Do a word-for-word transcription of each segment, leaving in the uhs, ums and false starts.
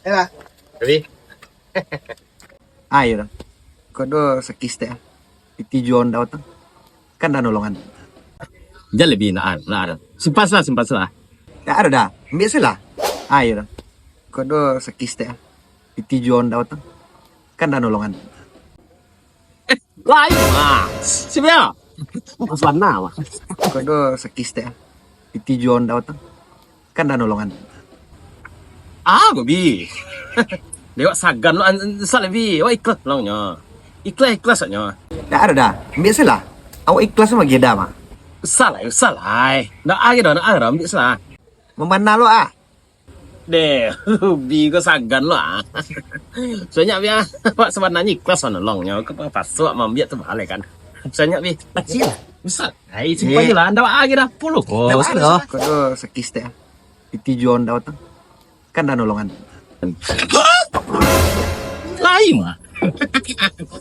Ayolah. Tapi, ayo dah. Kok do sakis teh. Piti juo ndak utang. Kan dah nolongan. Jan labiah, nak, nak. Simpan salah, simpan salah. Ndak ado dah. Ambiak salah. Ayo dah. Kok do sakis teh. Piti juo ndak utang. Kan dah nolongan. Lain mah. Siapa? Mas Wana mah. Kok do sakis teh. Piti juo ndak utang. Kan dah nolongan. Ah, Bobi. Dewak sagan lo, an-, an-, salah, Bi. Awak ikhlas pulangnyo. Ikhlas, ikhlas saknyo. Ndak ado dah. Ambiak salah. Awak ikhlas sama Geda mah. Salah, salah. Ndak ado, ndak ado, ambiak salah. Mambana lo ah. Deh, Bi ko sagan lo ah. Soalnyo Bi ah, awak sabananyo ikhlas manolongnyo. Ko paso awak maambiak tu baleh kan. Soalnyo Bi. Kecil. Besar. Ai, simpan je lah. Ndak ado dah. Puluh ko. Ndak ado. Kok do sakis teh. Piti juo ndak utang. Kan dah nolongan. Lain mah.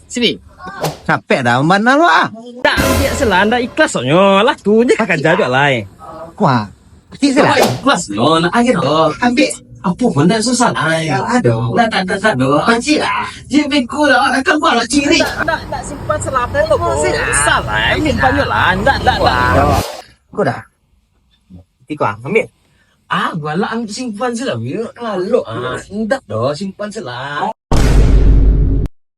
Sini. Capek dah, mambana lo ah. Ndak, ambiak salah, ndak ikhlas saknyo. Lah tu je karajo juo lai. Wah, kecil salah. Ikhlas lo, nak akhir lo. Ambiak. Apo pun ndak susah lai. Aduh. Ndak, ndak, ndak, ndak, do. Panci lah. Dia bengkok lah, akan buat lah ciri. Ndak, ndak, ndak, simpan salah tu. Salah, simpan je lah. Ndak, ndak, ndak. Wah. Kau dah. Iko ah, ambiak. Ah, galak, ambiak simpan salah. Biar lalok ah. Ndak do, simpan salah.